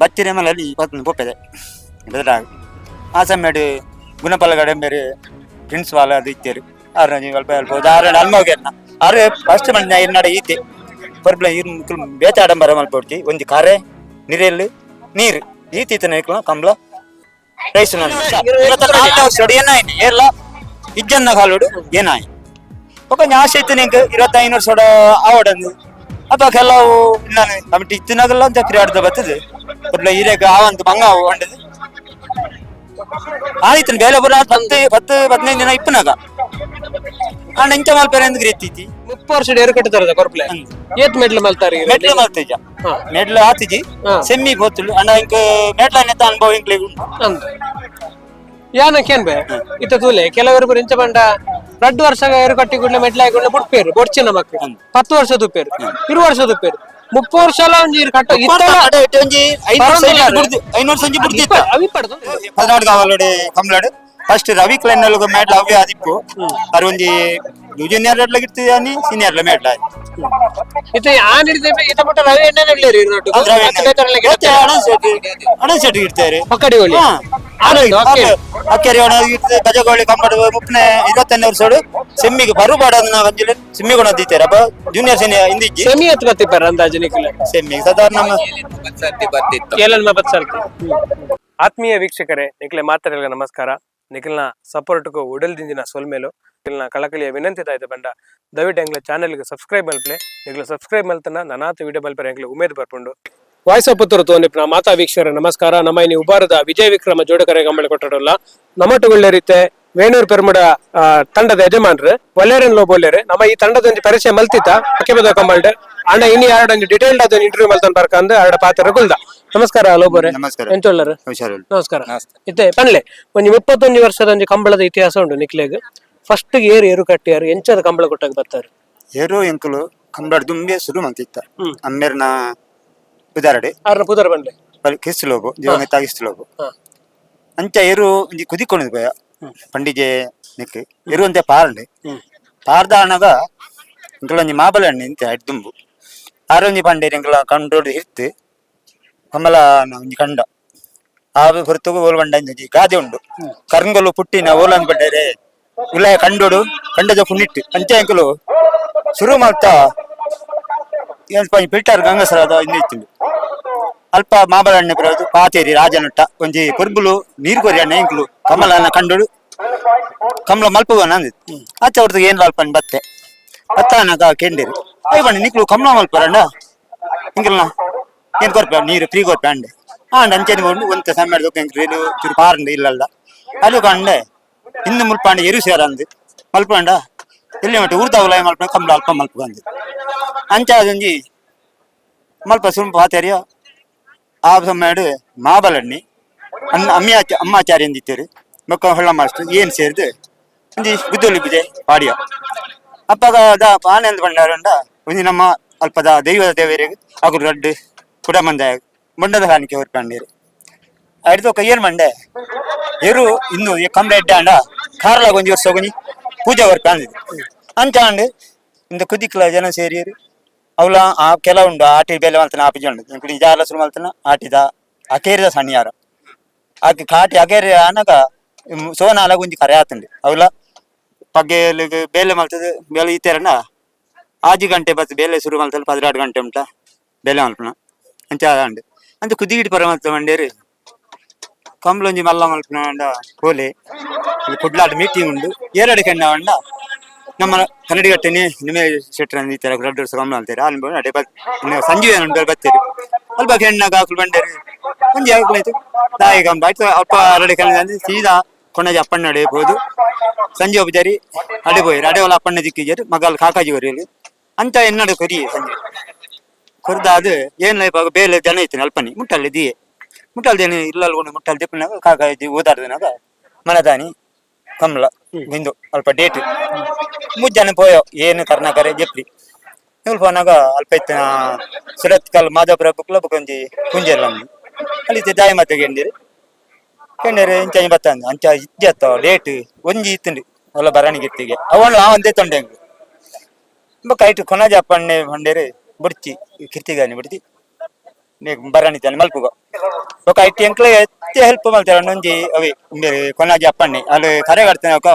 ಬತ್ತಿನ ಮಲಲ್ಲಿ ಪತ್ನ ಪೊಪ್ಪೆದೆ ಬೆದರಾಗ ಆ ಸಮಯಡ್ ಗುಣಪಲ್ಲಗಡೆ ಬೇರೆ ಪ್ರಿನ್ಸಿಪಾಲ್ ಅದು ಇತ್ತೇರು. ಆರು ಅಲ್ಪ ಅಲ್ಪ ಆರು ಅಲ್ಮೋಗೇರ್ನ ಆರು ಫಸ್ಟ್ ಮಂದಿ ಎನ್ನಡ ಈತೆ ಪರ್ಬ್ಲ ಇರ್ ಬೇತೆ ಆಡಂಬರ ಮಲ್ಪೊಡ್ಚಿ. ಒಂಜಿ ಕಾರೆ ನಿರೆಲ್ ನೀರು ಈತ ಇಕ್ಲ ಕಂಬ್ಲ ರೈಸ್ ವರ್ಷ ಏನಾಯ್ತು ಏರ್ಲ ಇಜ್ಜನ್ನ ಕಾಲೋಡು ಏನಾಯ್ ఒక ಆಸೆ ಇತ್ತು ನಿಂಗೆ 25 ವರ್ಷ ಆವಡಂದು. ಅಪ್ಪ ಕೆಲವು ನಾನು ಕಮಿಟಿ ಇತ್ತಿನಾಗಲ್ಲ ಅಂತ ಕ್ರಿಯಾಡ್ದ ಬರ್ತದೆ ಪರ್ಬ್ಲ ಈರೆಗ್ ಆವಂತ ಬಂಗ ಹೊಂಡದು ಆಯ್ತು. ಬೇಲೆ ಪೂರ 10 10 15 ದಿನ ಇಪ್ಪನಾಗ ಆ ಇಂಚ ಮಲ್ಪೆರೆ ಅಂದ್ ರೀತಿ. 30 ವರ್ಷ ಏರು ಕಟ್ಟುತ್ತಾರದ ಕೊರ್ಪ್ಲೆ ಏತ್ ಮೆಡ್ಲ್ ಮಲ್ತಾರ? ಮೆಟ್ಲು ಮಲ್ತಿಜ. ಮೆಡ್ಲು ಆತಿಜಿ. ಸೆಮ್ಮಿ ಪೋತುಲು ಅಂಡ ಇಂಕ್ ಮೆಟ್ಲ ನೆತ್ತ ಅನುಭವ ಇಂಕ್ಲೆಗ್ ಉಂಡು. ಅಂದ್ ಯಾನ ಕೇನ್ಬೆ ಇತ್ತ ತೂಲೆ, ಕೆಲವರು ಪೂರ ಇಂಚ ಪಂಡ 2 ವರ್ಷ ಏರು ಕಟ್ಟಿ ಕೂಡ್ಲೆ ಮೆಟ್ಲ ಕೂಡ್ಲೆ ಬುಡ್ಪೇರು ಬೊಡ್ಚಿನ ಮಕ್ಕಳು. 10 ವರ್ಷ ತುಪ್ಪೇರು, 20 ವರ್ಷ ತುಪ್ಪೇರು, 30 ವರ್ಷ ಎಲ್ಲ ಒಂಜಿ ಇರು ಕಟ್ಟ ಇತ್ತಲ. ಅಡೆ ಒಂಜಿ 5 ವರ್ಷ ಬುಡ್ದು 5 ವರ್ಷ ಒಂಜಿ ಬುಡ್ದಿತ್ತ. ಅವಿ ಪಡ್ದು. 16 ಕಾವಲೋಡೆ ಕಂಬ್ಲಾಡು ಫಸ್ಟ್ ರವಿ ಕ್ಲೈನ್ ಮೆಡ್ಲ್ ಅವೇ ಆದಿಪ್ಪು. ಅರ್ ಒಂಜಿ ಜೂನಿಯರ್ ಇರ್ತೀವಿ అని ಸೀನಿಯರ್ ಮೆಡ್ಲ. ಇತ್ತ ಆನ್ ಹಿಡಿದ ಇತ್ತ ಮುಟ್ಟ ರವಿ ಎಣ್ಣೆ ಇಡ್ಲೇರಿ ಇರ್ನೊಟ್ಟು. ಅಣ್ಣ ಸೆಟ್ ಇರ್ತಾರೆ. ಪಕ್ಕಡಿ ಒಲಿ. ಅಕ್ಕೇರಿ ಒಣ ಇರ್ತದೆ. ಗಜಗೋಳಿ ಕಂಬಡು ಮುಪ್ಪನೆ 25 ವರ್ಷೋಡು ಸೆಮ್ಮಿಗೆ ಬರುಬಾಡ ಒಂಜಿ ಸಿಮ್ಮಿ ಗುಣ ದೀತಾರೆ. ಅಪ್ಪ ಜೂನಿಯರ್ ಸೀನಿಯರ್ ಇಂದಿಜ್ಜಿ. ಸೆಮಿ ಹತ್ತು ಬತ್ತಿಪ್ಪಾರ ಅಂದಾಜು ನಿಖಿಲ? ಸೆಮ್ಮಿಗೆ ಸಾಧಾರಣ ನಮ್ಮ ಏಲನ್ ಸರ್ತಿ. ಆತ್ಮೀಯ ವೀಕ್ಷಕರೇ, ನಿಖಿಲ ಮಾತಾಡಲ್ಗ ನಮಸ್ಕಾರ. ನಿಖಿಲ್ನ ಸಪೋರ್ಟ್ಗೂ ಉಡಲ್ದಿಂದಿನ ಸೊಲ್ಮೇಲು. ನಿಖಿಲ್ನ ಕಳಕಳಿಯ ವಿನಂತಿ ತಾಯ್ತು ಬಂಡ, ದಯವಿಟ್ಟು ಎಂಗ್ಲ ಚಾನೆಲ್ಗೆ ಸಬ್ಸ್ಕ್ರೈಬ್ ಮಲ್ಪ್ಲೆ. ನಿಖಿಲ ಸಬ್ಸ್ಕ್ರೈಬ್ ಮಲ್ತನ ನನಾತ ವಿಡಿಯೋ ಮಲ್ಪರೆ ಎಂಗ್ಲ ಉಮೇದ್ ಬರ್ಪುಂಡು. ವಾಯ್ಸ್ ಆಫ್ ಪುತ್ತೂರು ತೋನಿಪ್ನ ಮಾತಾ ವೀಕ್ಷಕರ ನಮಸ್ಕಾರ. ನಮ್ಮ ಇನಿ ಉಬಾರದ ವಿಜಯ ವಿಕ್ರಮ ಜೋಡಕರೆ ಗಂಬಳಿ ಕೊಟ್ಟಡಲ್ಲ. ನಮ್ಮಟ್ಟುಗೊಳ್ಳೆ ರೀತೆ ವೇಣೂರು ಪೆರ್ಮುಡ ತಂಡದ ಯಜಮಾನ್ರು ಒಲ್ಲೇರನ್ ಲೋಬೋಲ್ಲೇರು. ನಮ್ಮ ಈ ತಂಡದ ಒಂಜಿ ಪರಿಚಯ ಮಲ್ತಿತ್ತ ಅಕ್ಕೆಬದ ಕಂಬಲ್ಡ್ ಅಣ್ಣ. ಇನಿ ಎರಡು ಡಿಟೇಲ್ಡ್ ಆದ ಇಂಟರ್ವ್ಯೂ ಮಲ್ತನ್ ಬರ್ಕಂದು ಆರಡ ಪಾತ್ರ ಕುಲ್ದ. ನಮಸ್ಕಾರ ಲೋಬೋರೆ. ನಮಸ್ಕಾರ. ಎಂಚೊಲ್ಲರು? ಹುಷಾರು. ನಮಸ್ಕಾರ. ಇತ್ತೆ ಪನ್ಲೆ, ಒಂಜಿ 31 ವರ್ಷದ ಒಂಜಿ ಕಂಬಳದ ಇತಿಹಾಸ ಉಂಡು ನಿಕ್ಲೆಗ್. ಫಸ್ಟ್ ಏರು ಏರು ಕಟ್ಟಿಯಾರು, ಎಂಚದ ಕಂಬಳ ಕೊಟ್ಟಾಗ ಬರ್ತಾರೆ? ಏರು ಎಂಕುಲು ಕಂಬ್ಲಾಡ್ ದುಂಬೆ ಸುರು ಮಂತಿತ್ತ. ಅಮ್ಮೇರ್ನ ಪುದಾರಡೆ. ಆರ್ನ ಪುದರ್ ಪನ್ಲೆ. ಕಿಸ್ತುಲೋಬು, ದಿವಂಗತ ಕಿಸ್ತುಲೋಬು. ಅಂಚ ಏರು ಒಂಜಿ ಕುದಿಕೊಂಡು ಪೋಯ ಪಂಡಿಜೆ ನಿಕ್ ಎರು ಅಂತೆ ಪಾರಂಡೆ. ಪಾರ್ದ ಅಣಗ ಎಂಕುಲ ಒಂಜಿ ಮಾಬಲ ಅಣ್ಣೆ ಇಂತೆ ಅಡ್ ದುಂಬು ಆರೊಂಜಿ ಪಂಡೇರಿ ಎಂಕುಲ ಕಂಡೋಡು ಹಿರ್ತು ಕಮಲ ಒಂಜಿ ಕಂಡ ಆ ಹೊರತುಗು ಓಲ್ ಬಂಡ ಒಂಜಿ ಗಾದೆ ಉಂಡು. ಕರ್ಂಗಲು ಪುಟ್ಟಿನ ಓಲಂದ್ ಪಂಡೇರೆ ಉಲ್ಲಯ ಕಂಡೋಡು ಕಂಡದ ಪುಣ್ಣಿಟ್ಟು. ಅಂಚ ಎಂಕುಲು ಶುರು ಮಾಡ್ತಾ ಫಿಲ್ಟರ್ ಗಂಗಸರದ ಇಂದು ಇತ್ತು. ಅಲ್ಪ ಮಾಬಲಣ್ಣೆ ಬರೋದು ಪಾತೇರಿ ರಾಜನಟ್ಟ ಒಂಜಿ ಕೊರ್ಬುಲು ನೀರು ಕೊರಿ ಅಣ್ಣ ಎಂಕುಲು ಕಮಲನ ಕಂಡೋಡು ಕಮಲ ಮಲ್ಪುವನ ಅಂದಿತ್ತು. ಆಚೆ ಅವ್ರದ್ದು ಏನ್ ಅಲ್ಪ ಬತ್ತೆ ಬತ್ತಾನಕ ಕೆಂಡಿರಿ ಅಯ್ಯ ಬಣ್ಣ ನಿಕ್ಲು ಕಮಲ ಮಲ್ಪರಣ್ಣ ಇಂಕಲ್ನ ಏನ್ ಕೊರ್ಪ ನೀರು ಫ್ರೀ ಕೊರ್ಪ ಅಂಡೆ ಆಂಡ ಅಂಚೆನೆ ಕೊಂಡು ಒಂತ ಸಮಯ ಎಂಕ್ಲು ಚೂರು ಪಾರಂಡು ಇಲ್ಲಲ್ಲ ಅದು ಕಂಡೆ ಇನ್ನು ಮುಲ್ಪಾಂಡ ಎರು ಸೇರ ಅಂದು ಮಲ್ಪಂಡ ಎಲ್ಲಿ ಮಟ್ಟ ಊರ್ದವಲ ಮಲ್ಪ ಕಮಲ ಅಲ್ಪ ಮಲ್ಪ ಅಂದು ಅಂಚ ಅದೊಂಜಿ ಮಲ್ಪ ಸುಂಪ ಪಾತೇರಿಯ. ಆ ಸಮಯಡು ಮಾಬಲಣ್ಣಿ ಅನ್ನ ಅಮ್ಮಿಯಾಚ ಅಮ್ಮಾಚಾರಿ ಎಂದಿತ್ತೇರು ಬೊಕ್ಕ ಹೊಳ್ಳ ಮಾಸ್ಟರ್ ಏನ್ ಸೇರಿದು ಒಂಜಿ ಗುದ್ದೊಲಿ ಬಿಜೆ ಪಾಡಿಯ. ಅಪ್ಪಗ the ಆನಂದ ಭಂಡಾರಂಡ ಒಂಜಿ ನಮ್ಮ ಅಲ್ಪದ ದೈವದ ದೇವರಿಗೆ ಅಗುರು ರಡ್ಡು ಕುಡಮಂದ ಬೊಂಡದ ಕಾಣಿಕೆ ಹೊರ್ಪಂಡೇರು. ಅಡ್ದು ಏನ್ ಮಂಡೆ ಎರು ಇನ್ನು ಕಂಬಳ ಎಡ್ಡ ಅಂಡ ಕಾರ್ಲಾಗ ಒಂಜಿ ವರ್ಷ ಒಂಜಿ ಪೂಜೆ ಹೊರ್ಪ ಅಂದಿದ್ದು. ಅಂಚ ಅಂಡ್ ಇಂದ ಕುದಿಕ್ಲ ಜನ ಸೇರಿಯರು. ಅವಲ ಆ ಕೆಲವುಂಡು ಆಟಿ ಬೇಲೆ ಮಲ್ತನ ಆಪಿ ಉಂಡು. ಇಂಕುಲು ಜಾಲ ಸುರು ಮಲ್ತನ ಆಟಿದ ಅಕೇರಿದ ಸಣ್ಣಿಯಾರ ಆಕೆ ಕಾಟಿ ಅಕೇರಿ ಆನಗ ಸೋನಾಲ ಒಂಜಿ ಕರೆ ಆತುಂಡು. ಅವಲ ಪಗ್ಗೆಲಿಗ್ ಬೇಲೆ ಮಲ್ತದ ಬೇಲೆ ಈತೆರನ ಆಜಿ ಗಂಟೆ ಬತ್ ಬೇಲೆ ಶುರು ಮಲ್ತಲ್ಲ 12 ಗಂಟೆ ಉಂಟ ಬೇಲೆ ಮಲ್ಪನ ಅಂಚ ಆಂಡ್. ಅಂಚ ಕುದಿಗಿಡಿ ಪರ ಮಲ್ತ ಮಂಡೇರು ಕಂಬ್ಲೊಂಜಿ ಮಲ್ಲ ಮಲ್ಪನ ಅಂಡ ಹೋಲೆ ಇಲ್ಲಿ ಕುಡ್ಲಾಡ್ ಮೀಟಿಂಗ್ ಉಂಡು. ಏರಡಿ ಕಂಡ ಅಂಡ ನಮ್ಮ ಕನ್ನಡಿಗಟ್ಟನೆ ನಿಮೆ ಶೆಟ್ರ ಅಂದಿತ್ತಾರೆ 2 ವರ್ಷ ಕಂಬ್ಲ ಅಂತಾರೆ ಅಲ್ಲಿ ಅಡೆ ಬತ್ ಸಂಜೀವ ಉಂಟು ಬತ್ತೀರಿ. ಅಲ್ಪ ಹೆಣ್ಣಾಗ ಹಾಕಲು ಬಂಡೇರು ಒಂಜಿ ಆಯ್ತು ತಾಯಿ ಕಂಬ ಆಯ್ತು. ಅಲ್ಪ ಅರಡಿ ಕಂಡ ಸೀದಾ ಕೊಣಜಿ ಅಪ್ಪಣ್ಣ ಅಡೆ ಹೋದು ಸಂಜೆ ಪೂಜಾರಿ ಅಡೆ ಪೋಯರು. ಅಡೆ ಒಲ ಅಪ್ಪಣ್ಣ ದಿಕ್ಕಿಜರು ಮಗಲ್ ಕಾಕಾಜಿ ಬರೆಯಲು ಅಂತ ಎನ್ನಡ ಕೊರಿ ಸಂಜೆ ಕೊರ್ದ ಅದು ಏನ್ ಲೈಫ್ ಬೇಲೆ ಜನ ಇತ್ತು ಅಲ್ಪನಿ ಮುಟ್ಟಲ್ಲಿ ದಿಯೆ ಮುಟ್ಟಲ್ದೇನು ಇಲ್ಲಲ್ಕೊಂಡು ಮುಟ್ಟಲ್ ದಿಪ್ಪನಾಗ ಕಾಕಾಜಿ ಓದಾಡ್ದನಾಗ ಮನದಾನಿ ಕಮಲ ಬಿಂದು ಅಲ್ಪ ಡೇಟ್ ಮುಜ್ಜನ ಪೋಯೋ ಏನು ಕರ್ನಾಕರೆ ಜಪ್ಲಿ ಇವ್ಲು ಪೋನಾಗ ಅಲ್ಪ ಇತ್ತಿನ ಸುರತ್ಕಲ್ ಮಾಧವಪುರ ಬುಕ್ಲ ಬುಕೊಂಜಿ ಕುಂಜೆಲ್ಲ ಅಲ್ಲಿ ದಾಯಿ ಮತ್ತೆ ಕೆಂಡಿರು ಕೆಂಡೇರು ಇಂಚ ಬತ್ತಂದು ಅಂಚ ಇಜ್ಜತ್ತ ಡೇಟ್ ಒಂಜಿ ಇತ್ತುಂಡು ಒಲ್ಲ ಬರಣಿಗೆ ಅವಳು ಆ ಒಂದೇ ತೊಂಡೆ ಹೆಂಗು ಬೊಕ್ಕ ಐಟು ಕೊನಜ ಅಪ್ಪಣ್ಣೆ ಬಂಡೇರು ಬುಡ್ಚಿ ಕಿರ್ತಿಗಾನಿ ಬಿಡ್ತಿ ಬರಣಿ ತಾನೆ ಮಲ್ಪುಗ. ఒక IT ಎಂಕ್ಲೆ ಎತ್ತೆ ಹೆಲ್ಪ್ ಮಲ್ತಾರೆ. ಒಂಜಿ ಅವೆ ಉಂಬೆರ್ ಕೊನಾಜಿ ಅಪ್ಪಣ್ಣೆ ಅಲ್ಲಿ ಕರೆ ಕಟ್ತೇನೆ. ఒక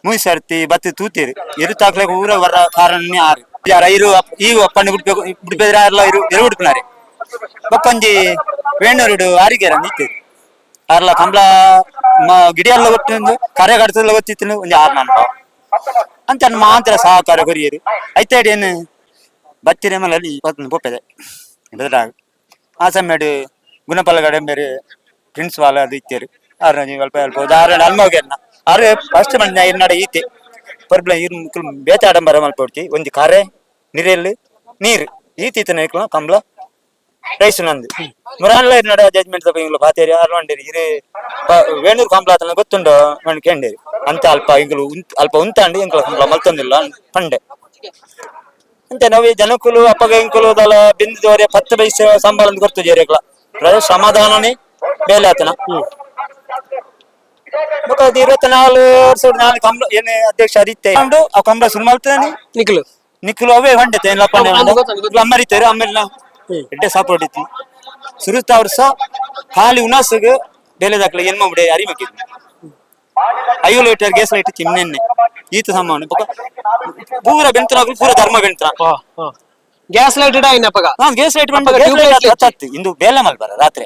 ಮೂವಿ ಸರ್ತಿ ಬತ್ತಿ ತೂತೇರು ಎರುತಾಕ್ಲೆ ಊರ ವರ ಕಾರಣ ಆರು ಯಾರ ಇರು ಈ ಅಪ್ಪಣ್ಣೆ ಬಿಡ್ಬೇಕು ಬಿಡ್ಬೇದ್ರೆ ಆರ್ಲ ಇರು ಎರು ಬಿಡ್ಪಿನಾರೆ. ಬೊಕ್ಕೊಂಜಿ ವೇಣೂರುಡು ಆರಿಗೆರ ನಿತ್ತೇರು ಆರ್ಲ ಕಂಬ್ಲ ಗಿಡಿಯಲ್ಲ ಗೊತ್ತು, ಕರೆ ಕಡ್ತಲ್ಲ ಗೊತ್ತಿತ್ತು. ಒಂಜಿ ಆರ್ ನಾನು ಅಂತ ಮಾತ್ರ ಸಹಕಾರ ಕೊರಿಯರು. ಐತೇಡಿ ಏನು ಬತ್ತಿರ ಮೇಲೆ ಪೊಪ್ಪೆದೆ ಬೆದರಾಗ ಆ ಸಮಯಡ್ ಗುಣಪಲ್ಲಗಡೆ ಬೇರೆ ಪ್ರಿನ್ಸಿಪಾಲ್ ಅದು ಇತ್ತೇರು. ಆರು ಅಲ್ಪ ಅಲ್ಪ ಆರು ಅಲ್ಮೋಗೆರ್ನ ಆರು ಫಸ್ಟ್ ಮಂದಿ ಎನ್ನಡ ಈತೆ ಪರ್ಬ್ಲ ಇರ್ ಮುಕ್ಲು ಬೇತೆ ಆಡಂಬರ ಮಲ್ಪೊಡ್ತಿ. ಒಂಜಿ ಕರೆ ನಿರೆಲ್ ನೀರು ಈತ ಇಕ್ಲ ಕಂಬ್ಲ ರೈಸ್ ನಂದು ಮುರಾನ್ಲ ನಡ ಜಜ್ಮೆಂಟ್ ತಪ್ಪ ಇಂಗ್ಲು ಪಾತೇರಿ ಆರು ಮಂಡೇರಿ ಇರು ವೇಣೂರು ಕಂಬ್ಲ ಆತನ ಗೊತ್ತುಂಡು ಮಣ್ ಕೇಂಡೇರಿ ಅಂತ ಅಲ್ಪ ಇಂಗ್ಲು ಅಲ್ಪ ಉಂತಾಂಡಿ ಇಂಕ್ಲ ಕಂಬ್ಲ ಮಲ್ತೊಂದಿಲ್ಲ ಪಂಡೆ ಅಂತೆ. ನಾವು ಈ ಜನಕ್ಕುಲು ಅಪ್ಪಗ ಇಂಕುಲು ದಲ ಬಿಂದು ದೋರೆ ಪತ್ತು ಬೈಸ ಸಂಬಳ ಅಂತ ಗೊತ್ತು ಜೇರಿಕ್ಲ ಸಮಾಧಾನನೇ ಬೇಲೆ ಆತನ. ಬೊಕ ಅದು 24 ವರ್ಷ ನಾಲ್ ಕಂಬ್ಲ ಏನು ಅಧ್ಯಕ್ಷ ಅದಿತ್ತೆ ಉಂಡು. ಆ ಕಂಬ್ಲ ಸುರು ಮಲ್ತಾನೆ. ನಿಖಿಲು. ನಿಕ್ಕುಲು ಅವೇ ಹೊಂಡತೆ ಏನ್ಲಪ್ಪ. ಅಂದು ಗೊತ್ತು, ಗೊತ್ತು. ಅಮ್ಮರಿತಾರೆ ಆಮೇಲೆ ಎಡ್ಡೆ ಸಪೋರ್ಟ್ ಇತ್ತು. ಸುರುತ ವರ್ಷ ಖಾಲಿ ಉನಾಸುಗ್ ಬೇಲೆ ದಾಖಲೆ ಎನ್ಮ ಬಿಡೆ ಅರಿಮಕ್ಕಿತ್ತು. 5 litre gas light ಚಿಮ್ನೆನ್ನೆ ಈತ ಸಾಮಾನು ಬೊಕ ಪೂರ ಬೆಂತನಾಗ್ಲು ಪೂರ ಧರ್ಮ ಬೆಂತನ. ಗ್ಯಾಸ್ ಲೈಟ್ ಇಡ ಅಪ್ಪಗ. ಹಾ, ಗ್ಯಾಸ್ ಲೈಟ್ ಬಂದ ಅಪ್ಪಗ gas tube light light. ಹತ್ತತ್ತು ಇಂದು ಬೇಲೆ ಮಲ್ಬಾರ ರಾತ್ರಿ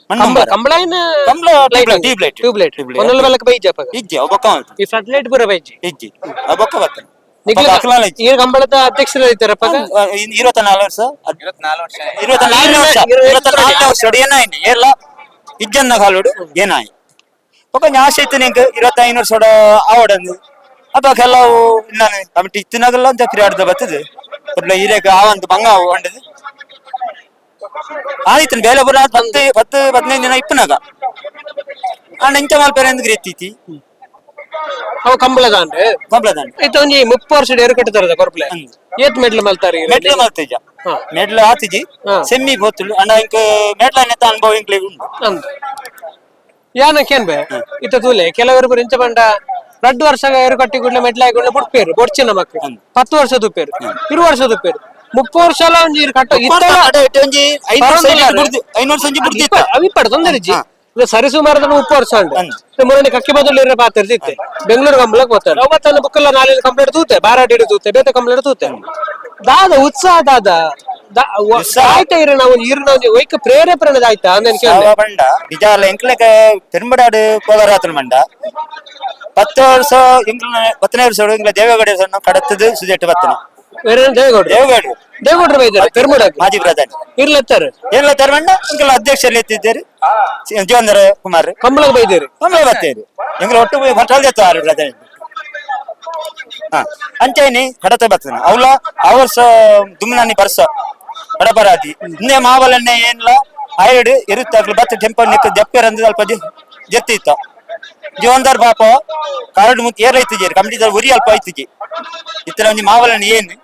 ಮಣ್ಣು ಕಂಬಳ ಬರ. ಕಂಬಳ ಏನ್? Kambala tube light. Tube light. Tube light. ಒಂದೊಂದು ಬೆಲಕ್ ಬೈಜಿ ಅಪ್ಪಗ. ಇಜ್ಜಿ ಅವ್ ಬೊಕ್ಕ ಮಲ್ತು. ಈ ಫ್ಲಡ್ ಲೈಟ್ ಪೂರ ಬೈಜಿ. ಇಜ್ಜಿ ಅವ್ ಬೊಕ್ಕ ಬರ್ತನೆ. ನಿಖಿಲ್ ಅಕ್ಲಾಲ ಇಜ್ಜಿ. ಈ ಕಂಬಳದ ಅಧ್ಯಕ್ಷರು ಇದ್ದಾರೆ ಅಪ್ಪಗ. 24 ವರ್ಷ, 24 ವರ್ಷ, 24 ವರ್ಷ ಏನಾಯ್ತು ಏಲ್ಲ ಇಜ್ಜನ್ನ ಕಾಲುಡು ಏನಾಯ್ ఒక ಆಸೆ ಇತ್ತು ನಿಂಗೆ 25 ವರ್ಷ ಆವಡಂದು. ಅಪ್ಪ ಕೆಲವು ನಾನು ಕಮಿಟಿ ಇತ್ತಿನಾಗಲ್ಲ ಅಂತ ಪಿರಿಯಾಡ್ದ ಬರ್ತದೆ ಒಟ್ಲ ಹಿರಿಯಕ ಆವಂತ ಬಂಗ ಹೊಂಡದು ಆಯ್ತು. ಬೇಲೆ ಬರ 10 10 15 ದಿನ ಇಪ್ಪನಾಗ ಅಂಡ್ ಇಂಚ ಮಲ್ಪೆರೆ ಎಂದ್ ರೀತಿ. ಅವ ಕಂಬಳದ ಅಂದ್ರೆ ಕಂಬ್ಲದಾಂಡ್. ಇತ್ತ ಒಂಜಿ 30 ವರ್ಷ ಏರು ಕಟ್ಟುತ್ತಾರದ ಕೊರ್ಪ್ಲೆ. ಏತ್ ಮೆಡ್ಲ್ ಮಲ್ತಾರ? ಮೆಟ್ಲು ಮಲ್ತೇಜ. ಮೆಡ್ಲು ಆತಿಜಿ. ಸೆಮ್ಮಿ ಬೋತುಲು ಅಂಡ ಇಂಕ್ ಮೆಟ್ಲ ನೆತ್ತ ಅನುಭವ ಇಂಕ್ಲೆ ಉಂಡು. ಅಂದ್ ಯಾನ ಕೇನ್ಬೆ ಇತ್ತ ತೂಲೆ ಕೆಲವರು ಪೂರ ಇಂಚ ಬಂಡ 2 ವರ್ಷ ಏರು ಕಟ್ಟಿ ಕೂಡ್ಲೆ ಮೆಟ್ಲ ಕೂಡ್ಲೆ ಬುಡ್ಪೇರು ಬೊಡ್ಚಿ ನಮಕ್. 10 ವರ್ಷ ತುಪ್ಪೇರು, 20 ವರ್ಷ ತುಪ್ಪೇರು, 30 ವರ್ಷ ಎಲ್ಲ ಒಂಜಿ ಇರು ಕಟ್ಟ ಇತ್ತಲ. ಒಂಜಿ 500 ವರ್ಷ ಬುಡ್ದು, 500 ವರ್ಷ ಒಂಜಿ ಬುಡ್ದಿತ್ತ. ಅವಿಪ್ಪಡ ತೊಂದರೆ ಇಜ್ಜಿ. ಇದು ಸರಿಸುಮಾರು 30 ವರ್ಷ ಉಂಟು. ಮೊನ್ನೆ ಕಕ್ಕಿ ಬದಲು ಇರೋ ಪಾತ್ರ ಇತ್ತೆ ಬೆಂಗಳೂರು ಕಂಬಳಕ್ಕೆ ಹೋಗ್ತಾರೆ. ಅವತ್ತನ್ನ ಬುಕ್ಕೆಲ್ಲ ನಾಳೆ ಕಂಪ್ಲೇಂಟ್ ತೂತೆ ಬಾರಾಡಿ ತೂತೆ ಬೇತೆ ಕಂಪ್ಲೇಂಟ್ ತೂತೆ ದಾದ ಉತ್ಸಾಹ ದಾದ ಆಯ್ತಾ ಇರು ನಾವು ಇರು ನಾವು ಒಯ್ಕ ಪ್ರೇರೇಪಣೆ ಆಯ್ತಾ ಅಂದೇನ್ ಕೇಳಿದೆ. ಸಾವ ಬಂಡ ನಿಜಾಲ ಎಂಕ್ಲೆಕ ಪೆರುಂಬಡಾಡು ಪೋಗರಾತನ ಬಂಡ 10 ವರ್ಷ ಎಂಕ್ಲ 10ನೇ ವರ್ಷ ಎಂಕ್ಲ ದೇವೇಗೌಡ ಸಣ್ಣ ಕಡತ್ತದು ಸುಜೆಟ್ಟು ಬತ್ತನ. ಬೇರೆ ದೇವೇಗೌಡರು? ದೇವೇಗೌಡರು. ದೇವೇಗೌಡರು ಬೈದಾರೆ ಪೆರುಂಬಡಕ್ಕೆ? ಮಾಜಿ ಪ್ರಧಾನಿ. ಇರ್ಲತ್ತಾರೆ. ಎಲ್ಲ ತರಬಂಡ ಎಂಕ್ಲ ಅಧ್ಯಕ್ಷರಲ್ಲಿ ಎತ್ತಿದ್ದಾರೆ ಜೀವಂಧರ ಕುಮಾರ್. ಕಂಬಳಕ್ಕೆ ಬೈದೇರಿ? ಕಮಲ ಬತ್ತೇರಿ ಎಂಕ್ಲ ಒಟ್ಟು ಭಟ್ಟಾಲ್ ಆರು ಪ್ರಧಾನಿ. ಹಾ, ಅಂಚೈನಿ ಕಡತ ಬರ್ತನ ಅವಲ ಅವರ್ಸ ದುಮ್ನಾನಿ ಬರ್ಸ ಬಡಪರಾದಿ ಇನ್ನೇ ಮಾವಲನ್ನೇ ಏನ್ಲ ಐರಡು ಇರುತ್ತಾಗ್ಲು ಬತ್ತ ಟೆಂಪಲ್ ನಿಕ್ಕ ಜಪ್ಪೆರಂದು ಅಲ್ಪ ಜೆತ್ತಿತ್ತ ಜೀವಂದಾರ್ ಪಾಪ ಕಾರಡು ಮುತ್ತು ಏರ್ ಐತಿಜಿ ಕಮಿಟಿ ಉರಿ ಅಲ್ಪ ಐತಿಜಿ ಇತ್ತರ ಒಂಜಿ ಮಾವಲನ್ನ ಏನು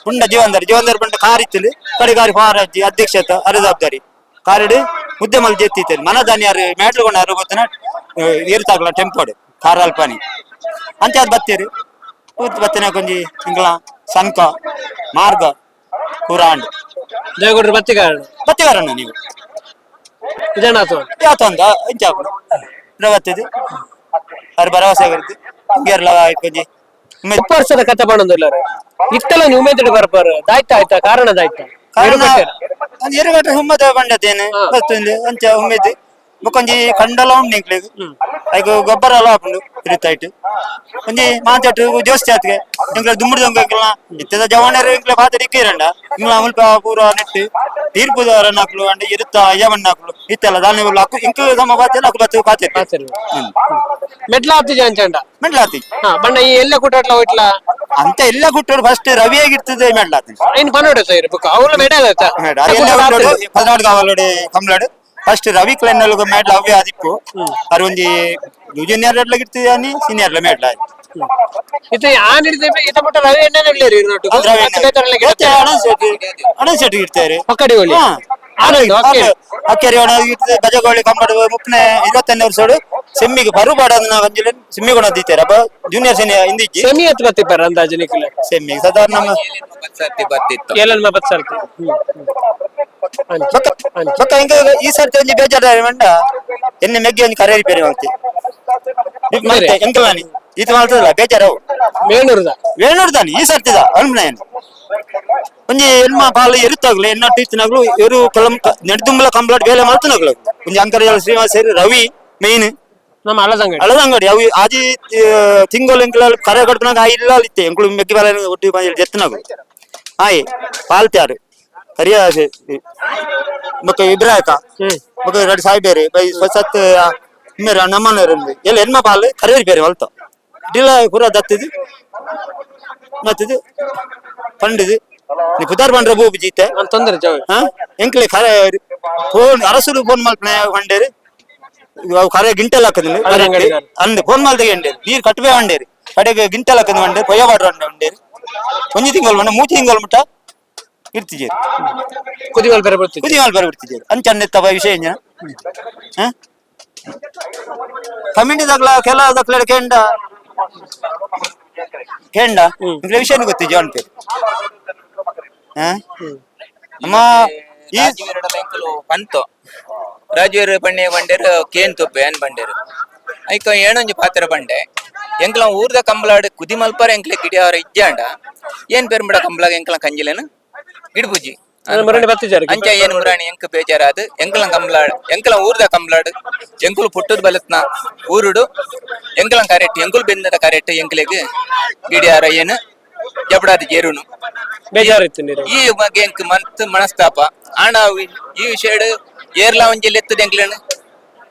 ಪುಂಡ ಜೀವಂದಾರ್ ಜೀವಂದಾರ್ ಪುಂಡ ಕಾರ್ ಇತ್ತಲು ಕಡೆ ಕಾರಿ ಫಾರಜ್ಜಿ ಅಧ್ಯಕ್ಷತ ಅರೆ ಜವಾಬ್ದಾರಿ ಕಾರಡು ಮುದ್ದೆ ಮಲ್ ಜೆತ್ತಿತ್ತಲು ಮನದಾನಿ ಯಾರು ಮ್ಯಾಟ್ಲುಗೊಂಡು ಯಾರು ಗೊತ್ತನ ಏರ್ತಾಗ್ಲ ಟೆಂಪೋಡು ಕಾರ್ ಅಲ್ಪನಿ ಅಂಚೆ ಅದು ಬತ್ತೀರಿ ಪೂರ್ತಿ ಬತ್ತಿನ ಕೊಂಜಿ ಇಂಗ್ಲ ಸಂಕ ಮಾರ್ಗ ಪೂರ ಆಂಡ್. ದೇವೇಗೌಡರು ಬತ್ತಿಗಾರಣ. ಬತ್ತಿಗಾರಣ್ಣ ನೀವು. ಇದೇನಾತು? ಯಾತೊಂದ ಇಂಚ ಬತ್ತಿದ್ದು ಅವ್ರ ಭರವಸೆ ಬರುತ್ತೆ ಕೇರಳ ಕೊಂಜಿ ಉಮ್ಮೆ- 30 ವರ್ಷದ ಕತೆ ಪಣೊಂದುಲ್ಲಾರ ಇತ್ತಲ ನೀವು ಉಮೇದಿಡು ಬರ್ಪಾರ ದಾಯ್ತಾ ಆಯ್ತಾ ಕಾರಣ ದಾಯ್ತಾ? ಕಾರಣ ಒಂದು ಎರುಗಟ್ಟೆ ಹುಮ್ಮದ ಬಂಡತೇನೆ ಬತ್ತುಂದು ಅಂಚ ಉಮ್ಮೆದ್ದು ಬೊಕೊಂಜಿ ಕಂಡಲ ಉಂಡು ಎಂಕ್ಲೆಗ್ ಐಕ್ ಗೊಬ್ಬರ ಎಲ್ಲ ಆಪುಂಡು ಇರುತ್ತಾಯ್ತು ಒಂಜಿ ಮಾತಾಟು ಜೋಸ್ತಿ ಆತ್ಗೆ ಎಂಕ್ಲ ದುಮ್ಮುಡು ದೊಂಗ ಎಂಕ್ಲ ಇತ್ತದ ಜವಾನರು ಎಂಕ್ಲ ಪಾತ್ರ ಇಕ್ಕಿರಂಡ ಇಂಗ್ಲ ಮುಲ್ಪ ಪೂರ ನೆಟ್ಟು ತೀರ್ಪುದಾರ ನಾಕ್ಲು ಅಂಡ್ ಇರುತ್ತ ಯಮಣ್ಣಾಕ್ಲು ಇತ್ತೆಲ್ಲ ದಾನಿ ಅಕ್ಕು ಇಂಕು ಸಮ ಬಾತೆಲ್ಲ ಅಕ್ಕು ಬತ್ತು ಪಾತೆ. ಪಾತೆರ್ಲು. ಮೆಟ್ಲ ಆತಿಜ ಅಂಚಂಡ? ಮೆಂಡ್ಲಾತಿ. ಹಾ, ಬಣ್ಣ ಈ ಎಲ್ಲ ಕೂಟಾಟ್ಲ ಹೋಯ್ಟ್ಲ? ಅಂತ ಎಲ್ಲ ಗುಟ್ಟೋಡು ಫಸ್ಟ್ ರವಿಯಾಗಿರ್ತದೆ ಮೆಂಡ್ಲಾತಿ. ಐನ್ ಪನೋಡೆ ಸೈರ್ ಬುಕ್ಕ ಅವ್ಲ ಮೆಡಲ್ ಆಯ್ತಾ? 14 ಕಾವಲೋಡು ಕಮ್ಲಾಡು ಫಸ್ಟ್ ರವಿ ಕ್ಲೈನ್ ಮೇಡ್ಲ ಅವ್ಯ ಆದಿಪ್ಪು ಅರ್ ಒಂಜಿ ಜೂನಿಯರ್ ಇರ್ತದೆ అని ಸೀನಿಯರ್ ಮೇಡ್ಲ. ಇತ್ತೆ ಆನ್ ಹಿಡಿದ ಇತ್ತ ಮುಟ್ಟ ರವಿ ಎಣ್ಣೆ ಇರ್ಲಿರಿ ನೋಟು. ಅಣನ್ ಸೆಟ್ ಇರ್ತಾರೆ. ಪಕ್ಕಡಿ ಒಳ್ಳಿ. ಹಾ. ಅಕ್ಕೇರಿ ಗಜಗೋಳಿ ಕಂಬಡು ಮುಪ್ಪನೆ 25 ವರ್ಷಡು ಸೆಮ್ಮಿಗೆ ಬರುಬಾಡ ಕಂಜಿಲೆ ಸಿಮ್ಮಿ ಕೊಡ ದೀತಾರೆ ಅಪ್ಪ ಜೂನಿಯರ್ ಸೀನಿಯರ್ ಇಂದಿಜ್ಜಿ. ಸೆಮಿ ಎತ್ ಬತ್ತಿಪ್ಪಾರ ಅಂದಾಜು ನಿಕ್ಲೆ? ಸೆಮ್ಮಿಗೆ ಸಾಧಾರಣ ನಮ್ಮ ಸರ್ತಿ ಬರ್ತಿತ್ತು. ಏಲನ್ಮ ಬತ್ ಸರ್ತಿ. ಬೊಕ್ಕ ಬೊಕ್ಕ ಇಂಕ ಈ ಸರ್ತಿ ಒಂಜಿ ಬೇಜಾರು ಮಂಡ ಎನ್ನೆ ಮೆಗ್ಗೆ ಒಂಜಿ ಕರೇರಿ ಪೇರೆ ಮಲ್ತಿ ಮತ್ತೆ ಎಂಕಲಾನಿ ಈತ ಮಾಡ್ತದಲ್ಲ ಬೇಜಾರು ಅವು. ಮೇಣೂರ್ದ? ವೇಣೂರ್ದಾನಿ ಈ ಸರ್ತಿದ ಅನ್ಮನೇನು ಒಂಜಿ ಎನ್ಮ ಪಾಲು ಎರುತ್ತಾಗ್ಲು ಎನ್ನ ಟೀಚನಾಗ್ಲು ಎರು ಕಲಂ ನೆಡ್ದುಂಬಲ ಕಂಪ್ಲೀಟ್ ಬೇಲೆ ಮಲ್ತನಾಗ್ಲು ಒಂಜಿ ಅಂಕರ್ಜಾಲ ಶ್ರೀನಿವಾಸ ಸೇರಿ ರವಿ ಮೇನ್. ನಮ್ಮ ಅಳದಂಗಡಿ. ಅಳದಂಗಡಿ ಅವು ಆಜಿ ತಿಂಗಳು ಎಂಕುಲ ಕರೆ ಕಡ್ಪನಾಗ ಆ ಇಲ್ಲ ಇತ್ತೆ ಎಂಕುಲು ಮೆಗ್ಗಿ ಬಾಲ ಒಟ್ಟು ಜೆತ್ತನಾಗು ಆಯ್ ಪಾಲ್ತ್ಯಾರು ಕರಿಯ ಬೊಕ್ಕ ಇಬ್ರಾಯಕ ಬೊಕ್ಕ ಎರಡು ಸಾಯ್ಬೇರಿ ಬೈ ಸತ್ ಇಮ್ಮೇರು ನಮ್ಮನವರು ಎಲ್ಲ ಎನ್ಮ ಪಾಲು ಕರಿಯರಿ ಬೇರೆ ಮಲ್ತ ಡಿಲ್ಲ ಪೂರ ದತ್ತಿದು ಮತ್ತಿದು ಪಂಡಿದು ನೀ ಪುದಾರ್ ಬಂಡ್ರೆ ಬೂಬು ಜೀತೆ. ನಾನು ತೊಂದರೆ ಜಾವ. ಹಾ ಎಂಕ್ಲೆ ಖರೆ ಫೋನ್ ಅರಸುಡು ಫೋನ್ ಮಲ್ಪನೆ వండేరు ಅವು ಖರೆ ಗಿಂಟೆಲ್ ಹಾಕದಿಂಡು. ಅಂಗಡಿಗಾರ. ಅಂದ್ ಫೋನ್ ಮಲ್ದೆ ಎಂಡೇರು ನೀರು ಕಟ್ಟುವೆ వండేರು ಕಡೆಗೆ ಗಿಂಟೆಲ್ ಹಾಕದ್ వండేರು ಕೊಯ್ಯ ವಾಡ್ರ వండేರು ಒಂಜಿ ತಿಂಗಳು ಬಂಡ ಮೂಚಿ ತಿಂಗಳು ಮುಟ್ಟ ಇರ್ತಿಜೇರು. ಕುದಿವಲ್ ಬೇರೆ ಬರ್ತಿತ್ತು. ಕುದಿ ಮಾಲ್ ಬರ ಬಿಡ್ತಿಜೇರು ಅಂಚನ್ನೆತ್ತವ ವಿಷಯ ಇಂಜನ ಹಾ ಕಮ್ಯುನಿಟಿ ದಾಖಲ ಕೆಲ ದಾಖಲೆ ಕೆಂಡ ಕೆಂಡ ಇಂಗ್ಲ ವಿಷಯ ಗೊತ್ತಿಜ್ಜಿ ಅನ್ಪೇರು ಹಾ ಅಮ್ಮ ಈ ರಾಜವೀರಡ ಎಂಕುಲು ಪಂತು ರಾಜವೀರ ಪಣ್ಣೆ ಬಂಡೇರು ಕೇನ್ ತುಪ್ಪೆ ಏನ್ ಬಂಡೇರು ಐಕ ಏನೊಂಜಿ ಪಾತ್ರ ಬಂಡೆ ಎಂಕ್ಲ ಊರ್ದ ಕಂಬಲಾಡ್ ಕುದಿ ಮಲ್ಪರ ಎಂಕ್ಲೆ ಗಿಡಿಯವರ ಇಜ್ಜಾಂಡ ಏನ್ ಪೆರ್ಮಡ ಕಂಬಲಾಗ ಎಂಕ್ಲ ಕಂಜಿಲೇನು ಗಿಡ್ಬುಜಿ. ಮುರಣಿ ಬತ್ತಿಜಾರು. ಅಂಚ ಏನ್ ಮುರಾಣಿ ಎಂಕ್ ಬೇಜಾರಾದ್ ಎಂಕ್ಲ ಕಂಬಲಾಡ್ ಎಂಕ್ಲ ಊರ್ದ ಕಂಬಲಾಡ್ ಎಂಕುಲು ಪುಟ್ಟದ ಬಲತ್ನ ಊರುಡು ಎಂಕ್ಲ ಕರೆಕ್ಟ್ ಎಂಕುಲು ಬೆಂದದ ಕರೆಕ್ಟ್ ಎಂಕ್ಲೆಗ್ ಗಿಡಿಯಾರ ಏನು ಜಬಡಾದ ಜೇರುನು. ಬೇಜಾರಿತ್ತು ನೀರು. ಈ ಬಗ್ಗೆ ಎಂಕ್ ಮನ್ತ್ ಮನಸ್ತಾಪ ಆಂಡ ಅವು ಈ ವಿಷಯಡ್ ಏರ್ಲ ಒಂಜಿ ಲೆತ್ತದ ಎಂಕ್ಲೇನು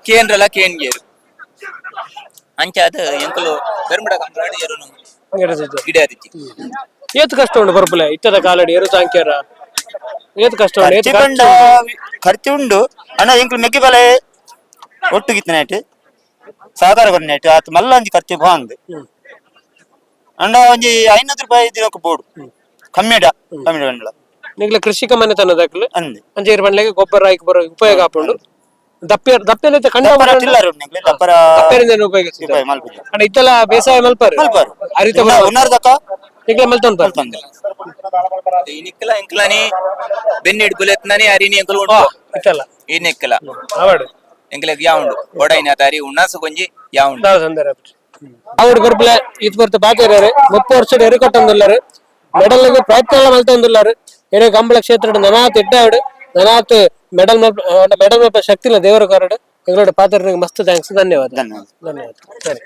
ಕೇಂದ್ರಲ ಕೇನ್ ಗೇರು ಅಂಚ ಅದು ಎಂಕುಲು ಬೆರ್ಮಡ ಕಂಬಲಾಡ್ ಏರುನು ಗಿಡಿಯಾದಿಜ್ಜಿ. ಏತ್ ಕಷ್ಟ ಉಂಡು ಬರ್ಪುಲೆ ಇತ್ತದ ಕಾಲಡಿ ಎರು ತಾಂಕ್ಯಾರ ಏತ್ ಕಷ್ಟ ಉಂಡು ಏತ್ ಖರ್ಚು ಬಂಡ ಖರ್ಚು ಉಂಡು ಅಣ್ಣ ಎಂಕ್ಲು ಮೆಗ್ಗಿ ಬಲೆ ಒಟ್ಟುಗಿತ್ತನೇಟ್ ಸಹಕಾರ ಕೊಡ್ನೇಟ್ ಆತ ಮಲ್ಲ ಒಂಜಿ ಖರ್ಚು ಬಾಂದ್ ಅಂಡ ಒಂಜಿ 500 ರೂಪಾಯಿ ದಿನಕ್ಕೆ ಬೋಡು ಕಮ್ಮಿಡ ಕಮ್ಮಿಡ ಬಂಡಲ. ನಿಗ್ಲ ಕೃಷಿಕ ಮನೆತನದಾಕ್ಲು. ಅಂದೆ. ಅಂಚೆ ಬಂಡ್ಲೆಗೆ ಗೊಬ್ಬರ ಹಾಕಿ ಬರೋ ಉಪಯೋಗ ಆಪುಂಡು ದಪ್ಪೆ ದಪ್ಪೆಲೆ ಕಂಡ. ದಪ್ಪರ ಟಿಲ್ಲರ್ ಉಂಡು ಎಂಕ್ಲೆ, ದಪ್ಪರ. ದಪ್ಪೆರಿಂದ ಉಪಯೋಗಿಸ್ತಾರೆ. ಉಪಯೋಗ ಮಲ್ಪುಜ. ಅಂಡ ಇತ್ತೆಲ್ಲ ಬೇಸಾಯ ಮಲ್ಪಾರು. ಮಲ್ಪಾರು. ಹರಿತ. ಉನ್ನಾರ್ದಕ್ಕ. ನಿಗ್ಲ ಮಲ್ತೊಂದು ಮಲ್ತೊಂದು. ಈ ನಿಕ್ಕಲ ಎಂಕ್ಲನಿ ಬೆನ್ನಿಡ್ ಬುಲೆತ್ನನಿ ಅರಿನಿ ಎಂಕುಲು ಉಂಡು. ಇತ್ತಲ್ಲ. ಈ ನಿಕ್ಕಲ. ಆವಾಡು. ಎಂಕ್ಲೆಗ್ ಯಾವುಂಡು ಒಡೈನ ತಾರಿ ಉಣ್ಣಾಸು ಕೊಂಜಿ ಯಾವುಂಡು. ದಾದ ತೊಂದರೆ ಆವಡ್ ಬರ್ಪುಲೆ ಇತ್ ಬರ್ತ ಬಾತಿರಾರು 30 ವರ್ಷ ಎರುಕಟ್ಟೊಂದುಲ್ಲಾರು ಮೆಡಲ್ ಪ್ರಯತ್ನ ಎಲ್ಲ ಮಲ್ತೊಂದುಲ್ಲಾರು ಎರೆ ಕಂಬಳ ಕ್ಷೇತ್ರ ನನಾತ್ ಎಡ್ಡಾವಡು ನನಾತ್ ಮೆಡಲ್ ಮೆಡಲ್ ಮಲ್ಪ ಶಕ್ತಿ ಇಲ್ಲ ದೇವರ ಕಾರಡು ಎಂಗಳೋಡ ಪಾತ್ರ ಮಸ್ತ್ thanks ಧನ್ಯವಾದ. ಧನ್ಯವಾದ. ಧನ್ಯವಾದ ಸರಿ.